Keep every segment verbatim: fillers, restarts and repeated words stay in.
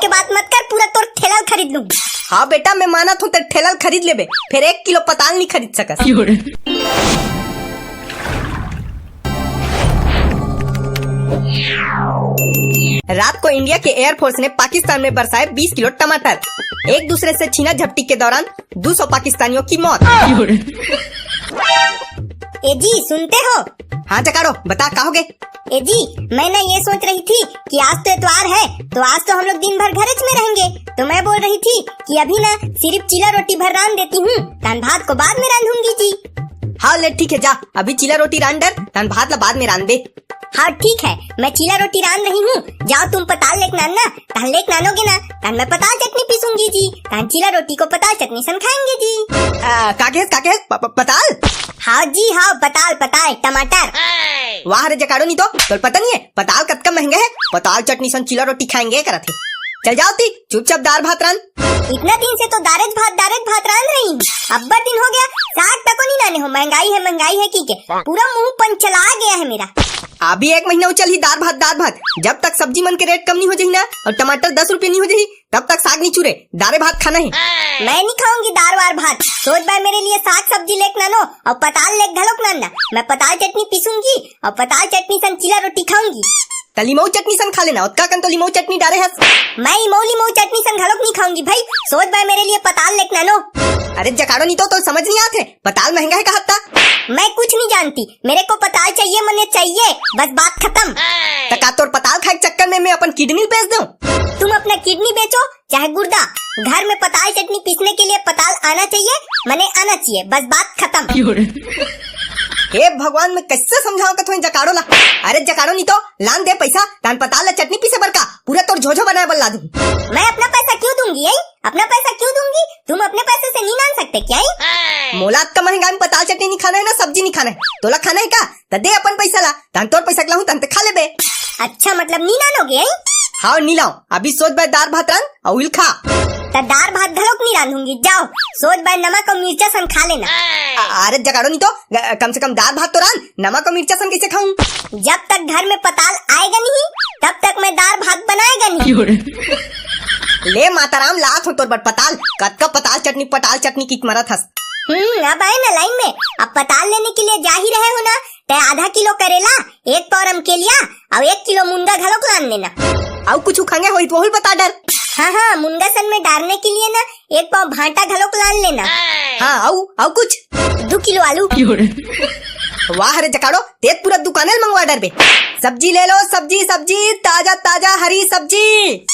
के बात मत कर, पूरा तोर ठेला ल खरीद लूं। हाँ बेटा, मैं मानत हूँ, ते ठेला ल खरीद लेबे, फेर एक किलो पताल नहीं खरीद सकस। रात को इंडिया के एयरफोर्स ने पाकिस्तान में बरसाए बीस किलो टमाटर। एक दूसरे से छीना झपटी के दौरान दो सौ पाकिस्तानियों की मौत। ए जी, सुनते हो? हाँ जकाड़ो, बता, का हो गे? ए जी, मैं ना ये सोच रही थी कि आज तो एतवार है, तो आज तो हम लोग दिन भर घरेच में रहेंगे। तो मैं बोल रही थी कि अभी ना सिर्फ चीला रोटी भर रांध देती हूँ, तान भात को बाद में रांधूंगी जी। हाँ ले, ठीक है, जा, अभी चीला रोटी रांध डर, तान भात ला बाद में रांध दे। हाँ ठीक है, मैं चीला रोटी रांध रही हूँ, जाओ तुम पताल लेके नानना, तान लेके नानोगे ना, तान मैं पताल चटनी पीसूंगी जी, तान चीला रोटी को पताल चटनी सन खाएंगे जी। आ, का कहेस, का कहेस? प-, प-, पताल? हाँ जी हाँ, पताल, पताल, टमाटर। वाह रे जकाड़ो, नहीं तो तोल पता नहीं है पताल कतका महंगा है। पताल चटनी सन चीला रोटी खाएंगे करत है। चल जाओ ती, चुपचाप दार भात रांध। इतना दिन से तो दारेज भात, दारेज भात रांध रही हूँ, अब्बड़ दिन हो गया, साग तको नहीं नाने हो। महंगाई है, महंगाई है की के पूरा मुंह पंचला गया है मेरा। अभी एक महीना चलही दार भात, दार भात, जब तक सब्जी मन के रेट कम नहीं हो जाही ना और टमाटर दस रुपये नहीं हो जाही, तब तक साग नहीं चूरे, दारे भात खाना है। मैं नहीं खाऊंगी दार वार भात। सोच बाय मेरे लिए साग सब्जी लेके नानो और पताल लेके घलोक नानना। मैं पताल चटनी पीसूंगी और पताल चटनी सन चीला रोटी खाऊंगी। त लिमऊ चटनी सन खा लेना, ओतका कन तो लिमऊ चटनी डारे हस। मैं इमऊ लिमऊ चटनी सन घलोक नहीं खाऊंगी भाई। सोच बाय मेरे लिए पताल लेके नानो। अरे जकाड़ो, नहीं तो, तो समझ नहीं आते, पताल महंगा है कहा था। मैं कुछ नहीं जानती, मेरे को पताल चाहिए, मने चाहिए, बस बात खत्म। त का तोर पताल खाए के चक्कर में मैं अपन किडनी बेच दूं? तुम अपना किडनी बेचो चाहे गुर्दा, घर में पताल चटनी पीसने के लिए पताल आना चाहिए, मने आना चाहिए, बस बात खत्म। हे भगवान, मैं कैसे समझाऊं का तुम्हें जकाड़ो ला? अरे जकाड़ो, नहीं तो लान दे पैसा, तान पताल ला चटनी पीसे बर का, पूरा तोर झोझो बनाए बर ला दूं। मैं अपना पैसा क्यों दूंगी, हैं? अपना पैसा क्यों दूंगी? तुम अपने पैसे से नहीं नान सकते क्या, हैं? मोला अतका महंगा में पताल चटनी नहीं खाना है ना, सब्जी नहीं खाना है, तोला खाना है का? त दे अपन पैसा ला, तान तोर पैसा के लाहूं, तान ते खा लेबे। अच्छा, मतलब नी नानोगे, हैं? हाव, नी लाओ। अभी सोच बाय दार भात रांध अउ उहिल खा। त दार भात घलोक नी रांधूंगी, जाओ। सोच बाय नमक अउ मिर्चा सन खा लेना। अ-, अरे जगाड़ो नी तो, ग-, कम से कम दार भात तो रांध, नमक अउ मिर्चा सन कैसे खाऊं? जब तक घर में पताल आएगा नहीं, तब तक मैं दार भात बनाएगा नहीं। ले माताराम, लात हो तोर बर पताल, कतका पताल चटनी, पताल चटनी किक मरत हस। हम्म, अब आए ना लाइन में। अब पताल लेने के लिए जा ही रहे हो ना, ते आधा किलो करेला, एक पाव रमकेलिया अउ एक किलो मुनगा घलोक लान लेना। अउ कुछ खंगे होई त वहू ल बता डर। हाँ, हाँ, मुनगा सन में डारने के लिए ना एक पाव भांटा घलोक लान लेना। हाँ, अउ, अउ कुछ? दू किलो आलू। वाह रे जकाड़ो, ते त पूरा दुकाने ल मंगवा डरबे। सब्जी ले लो, सब्जी, सब्जी, ताजा ताजा हरी सब्जी।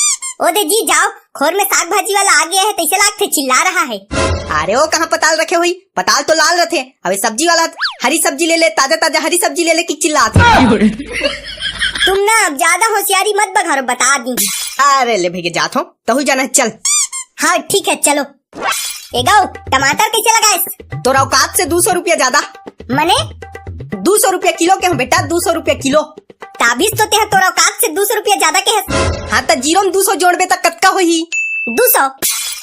ओ दे जी, जाओ, खोर में साग भाजी वाला आ गया है, तैसे लागथे चिल्ला रहा है। अरे ओ, कहाँ पताल रखे होही? पताल तो लाल रथे। अबे सब्जी वाला हरी सब्जी ले ले, ताजा ताजा हरी सब्जी ले ले कि चिल्लात हे। तुम ना अब ज्यादा होशियारी मत बघारो, बता दी। अरे ले भैया, जात हो, तहू जाना है, चल। हाँ ठीक है, चलो। ए गौ, टमाटर कैसे लगाएस? तोर औकात से दू सौ रुपया ज्यादा। मने? दू सौ रुपया किलो के हूँ बेटा, दू सौ रुपया किलो। ताबिज तो तेहा तोर औकात से दू सौ रुपया ज्यादा के हस। हाँ, त जीरो में दू सौ जोड़बे त कतका होही? दू सौ।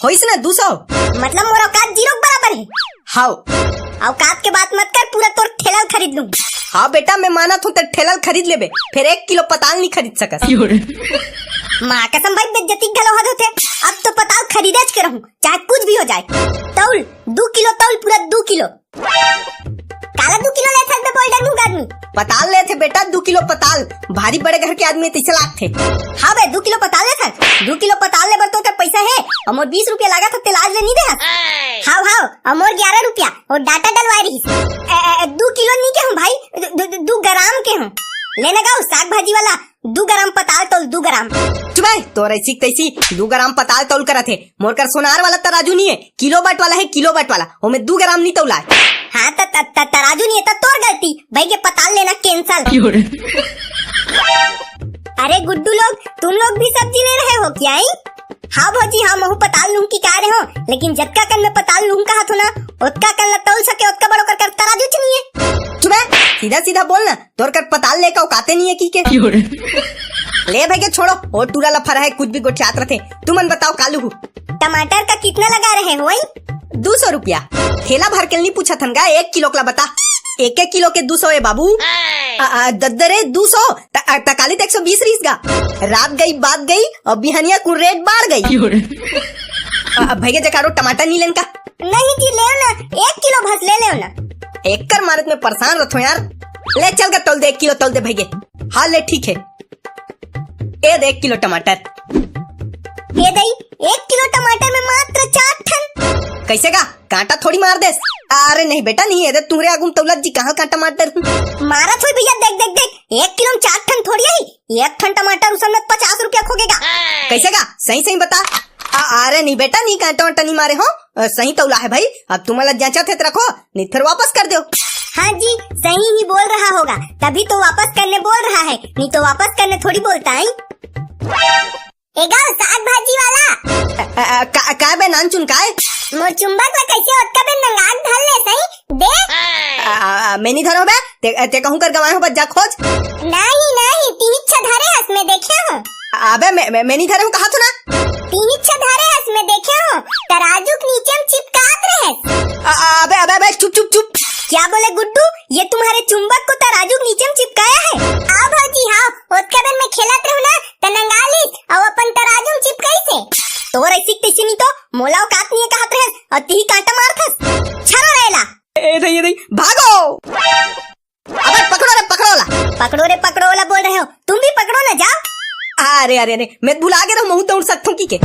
होइस ना, दू सौ। मतलब मोर औकात जीरो के बराबर हे। हाव। औकात के बात मत कर, पूरा तोर ठेला ल खरीद लूं। हाँ बेटा, मैं मानत हूँ, ते ठेला ल खरीद लेबे, फेर एक किलो पताल नहीं खरीद सकस। माँ कसम भाई, बेइज्जती घलो हद होथे। अब तो पताल खरीदेच के रहूं, चाहे कुछ भी हो जाए। तौल, दू किलो तौल, पूरा दू किलो। काला दू किलो लेथस बे बोल्डर मुंह आदमी? पताल लेथे बेटा, दू किलो पताल। भारी बड़े घर के आदमी तैसे लागथे। हाँ बे, दू किलो पताल लेथस? दू किलो पताल ले बर तो कर पैसा हे, अउ मोर बीस रुपया लागत हे, तेला आज ले नी दे हस। हाव, हाव, अउ मोर ग्यारह रुपया, अउ डाटा डलवाए रहिस। ए, ए, ए, दू किलो नी के हूँ भाई, दू, दू, दू, दू ग्राम के हूँ। लेना गाऊ, साग भाजी वाला, दू ग्राम पताल तौल, दू ग्राम। चुप हे, तोर ऐसी तैसी दू ग्राम पताल तौल करत हे। मोर कर सोनार वाला तराजू नहीं है, किलो बट वाला है, किलो बट वाला। ओमे दू ग्राम नहीं तौला है। हाँ, त, त, त, तराजू नहीं है, त तोर गलती। भाई के पताल लेना cancel। अरे गुड्डू लोग, तुम लोग भी सब्जी ले रहे हो क्या, ई? हाँ भौजी, हाँ, महू पताल लूं की कह रहे हो, लेकिन जतका कन में पताल लूं कहा थो ना, ओतका कन ला तौल सके, ओतका बड़ो कर, कर तराजू च नहीं है। चुप हे, सीधा सीधा बोल ना। तोर कर पताल लेके औकाते नहीं है की के? ले भाई के छोड़ो, ओ टूरा लफरा है, कुछ भी गोठियात रथे। तुमन बताओ कालू हूँ। टमाटर का कितना लगा रहे हो, वही? दू सौ रुपया। ठेला भर के नहीं पूछा थन गा, एक किलो कला बता। एक एक किलो के दू सौ ए बाबू। आ, आ, दद्दरे दू सौ, त, आ, त काली त एक सौ बीस रहिस गा। रात गई, बात गई, अउ बिहनिया कुन रेट बाढ़ गई। आ, भैया जकारो टमाटर नी लेन का? नहीं जी, लेव ना, एक किलो बस ले लेव ना। एकर मारे त मैं परेशान रथों यार। ले चल गा, तौल दे, एक किलो तौल दे भैया। हाँ ले, ठीक है। ए दे एक किलो टमाटर। ए दई, एक किलो टमाटर में मात्र चार ठन। कैसे गा? कांटा थोड़ी मार देस। अरे नहीं बेटा, नहीं, ए दे तुहरे आगू म तौलत जी कहाँ कांटा मार देस? मारत होई भैया, देख, देख, देख, एक किलो में चार ठन थोड़ी आई, एक ठन टमाटर उसन में पचास रुपया खोगेगा। कैसे गा? सही, सही बता। आ, अरे नहीं बेटा, नहीं कांटा वांटा नहीं मारे हो, अ, सही तौला है भाई। अब तुमन ला जांचत हे त रखो, नहीं फिर वापस कर दो। हाँ जी, सही ही बोल रहा होगा, तभी तो वापस करने बोल रहा है, नहीं तो वापस करने थोड़ी बोलता है। ए गा साग भाजी वाला। अ, अ, का, का बे नानचुन, काय? मोर चुंबक ला कैसे ओतका बेर नंगा के धर ले सही? दे। अ, अ, अ, मैं नहीं धरो बे, ते, ते कहूँ कर गवाए हो, बस जा खोज। नहीं, नहीं, तिहिच धरे हस, मैं देखे हूँ। अबे मैं, मैं, मैं नहीं धरे हूँ, कहा तो ना। तिहिच धरे हस, मैं देखे हूँ, तराजू के नीचे में चिपकात रहे। अ, अ, अबे, अबे, अबे, चुप, चुप, चुप। क्या बोले गुड्डू, ये तुम्हारे चुंबक को तराजू के नीचे में चिपकाया है? हाँ भौजी, हाँ, ओतका बेर मैं खेलत रहूँ ना, त नंगा लीस, अउ अपन तराजू में चिपकाइस हे। तोर ऐसी तैसी नहीं तो, मोला औकात नहीं है कहत रहस, अउ तिही कांटा मारथस। छरो रहेला। ए दई, ए दई, भागो। अबे पकड़ो रे, पकड़ो ला। पकड़ो रे, पकड़ो ला बोल रहे हो, तुम भी पकड़ो ना, जाओ। अरे, अरे, अरे, मैं भुला गे रहूं, महूं दौड़ सकथों की के।